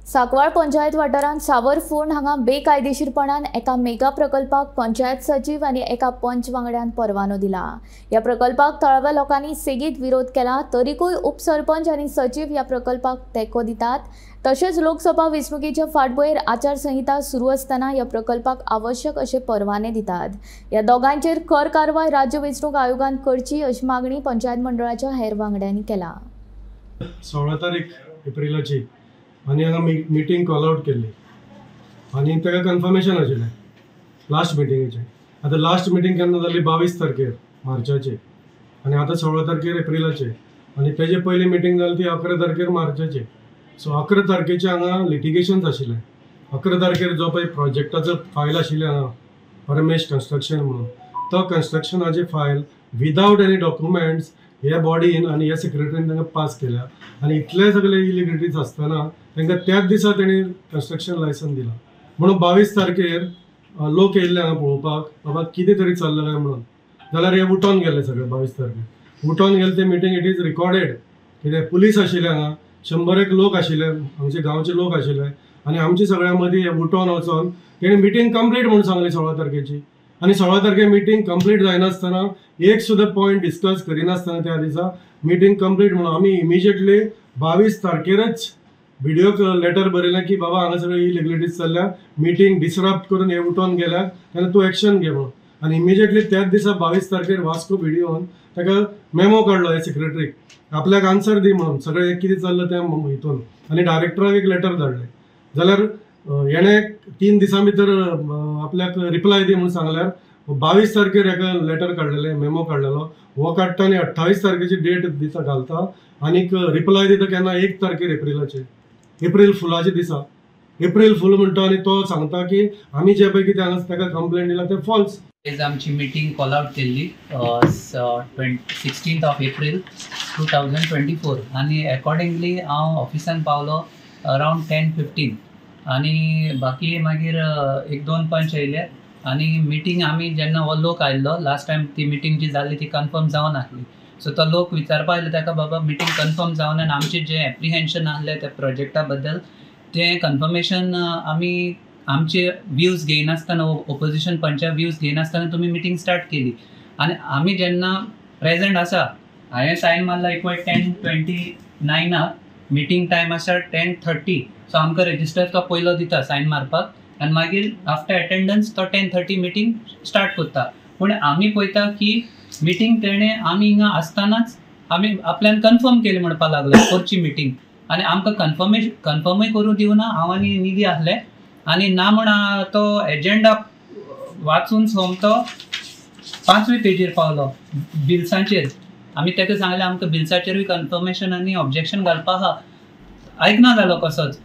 सांकवाळ पंचायत वाठारांत सावरफोंड हांगा बेकायदेशीरपणान एका मेगा प्रकल्पाक पंचायत सचीव आनी एका पंच वांगड्यान परवानो दिला. ह्या प्रकल्पाक थळाव्या लोकांनी सेगीत विरोध केला तरीकूय उपसरपंच आनी सचीव ह्या प्रकल्पाक तेंको दितात. तशेंच लोकसभा वेंचणुकेच्या फाटभुंयेर आचारसंहिता सुरू आसतना ह्या प्रकल्पाक आवश्यक अशे परवाने दितात. ह्या दोगांचेर खर कारवाय राज्य वेंचणूक आयोगान करची अशी मागणी पंचायत मंडळाच्या हेर वांगड्यांनी केला. 16 तारीख एप्रिलाची आनी हांगा मिटींग कॉल आवट केल्ली आनी ताका कन्फर्मेशन आशिल्लें लास्ट मिटिंगेचें. आतां लास्ट मिटींग केन्ना जाली 22 तारखेर मार्चाचे आनी आतां 16 तारखेर एप्रिलाचे आनी तेजे पयली मिटींग जाली ती 11 तारखेर मार्चाचे. सो 11 तारखेचे हांगा लिटिगेशन्स आशिल्लें. 11 तारखेर जो पळय प्रोजेक्टाचो फायल आशिल्लें हांगा परमेश कन्स्ट्रक्शन म्हणून, तो कन्स्ट्रक्शनाची फायल विदावट एनी डॉक्युमेंट्स ह्या बॉडीन आनी ह्या सेक्रेटरीन तांकां पास केल्या आनी इतले सगळे इलिगलिटीज आसतना तांकां त्याच दिसा तेणी कन्स्ट्रक्शन लायसन्स दिलां. म्हणून 22 तारखेर लोक येयल्ले हांगा पळोवपाक बाबा कितें तरी चल्लां काय म्हणून, जाल्यार हे उठोन गेले सगळे. 22 तारखेर उठोन गेले ते मिटींग it is recorded. कितें पुलीस आशिल्ले हांगा, 100 लोक आशिल्ले, आमचे गांवचे लोक आशिल्ले आनी आमचे सगळ्यां मदीं हे उठोन वचोन तेणी मिटींग कंप्लीट म्हणून सांगली 16 तारखेची. आनी 16 तारखेर मिटींग कंप्लीट जायनासतना एक सुद्दां पॉयंट डिस्कस करिनासतना त्या दिसा मिटींग कंप्लीट म्हणून आमी इमिजिएटली 22 तारखेरच व्हिडिओ लेटर बरयलें की बाबा हांगा सगळे इलिगलिटीज चल्ल्या, मिटींग डिसरप्ट करून हे उठोन गेल्या तेन्ना तूं एक्शन घे म्हणून. आनी इमिजिएटली त्याच दिसा 22 तारखेर वास्को व्हिडियोन ताका मेमो काडलो ह्या सेक्रेटरीक आपल्याक आन्सर दी म्हणून सगळें कितें चल्लां तें हितून, आनी डायरेक्टराक एक लेटर धाडलें. जाल्यार हेणें 3 दिसां भितर आपल्याक रिप्लाय दी म्हणून सांगल्यार 22 तारखेर एका लेटर काडलेलें, मेमो काडलेलो. हो काडटा आनी 28 तारखेची डेट दिसा घालता आनीक रिप्लाय दिता केन्ना 1 तारखेर एप्रिलाचे, एप्रील फुलाच्या दिसा. एप्रील फूल म्हणटा आनी तो सांगता की आमी जे पळय कितें हांगा ताका कंप्लेन दिला तें फॉल्स. आयज आमची मिटींग कॉल आवट केल्ली 16 एप्रील 2024 आनी एकॉर्डिंगली हांव ऑफिसान पावलो अरावंड 10:15 आनी बाकी मागीर 1-2 पंच येयले आनी मिटींग आमी जेन्ना हो लोक आयिल्लो लास्ट टायम ती मिटींग जी जाल्ली ती कन्फर्म जावन आसली. सो तो लोक विचारपा आयलो ताका बाबा मिटींग कन्फर्म जावन आनी आमचें जें एप्रिहेन्शन आसलें त्या प्रोजेक्टा बद्दल तें कन्फर्मेशन आमी आमचे व्यूज घेयनासतना ओपोजिशन पंचा व्यूज घेयनासतना तुमी मिटींग स्टार्ट केली. आनी आमी जेन्ना प्रेजेंट आसा हांवें सायन मारला एक पळय 10:29 मिटींग टायम आसा 10:30. सो आमकां रेजिस्टर तो पयलो दिता सायन मारपाक आनी मागीर आफ्टर एटेंडन्स तो 10:30 मिटींग स्टार्ट करता. पूण आमी पळयता की मिटींग तेणें आमी हिंगा आसतनाच आमी आपल्यान कन्फर्म केली म्हणपाक लागलो करची मिटींग आनी आमकां कन्फर्मूय करूं दिवना. हांव आनी निधी आसले आनी ना म्हण तो एजेंडा वाचून सोमतो 5वे पेजीर पावलो बिल्सांचेर. आमी ताका सांगलें आमकां बिल्साचेरूय कन्फर्मेशन आनी ऑब्जेक्शन घालपा आहा, आयकना जालो कसोच.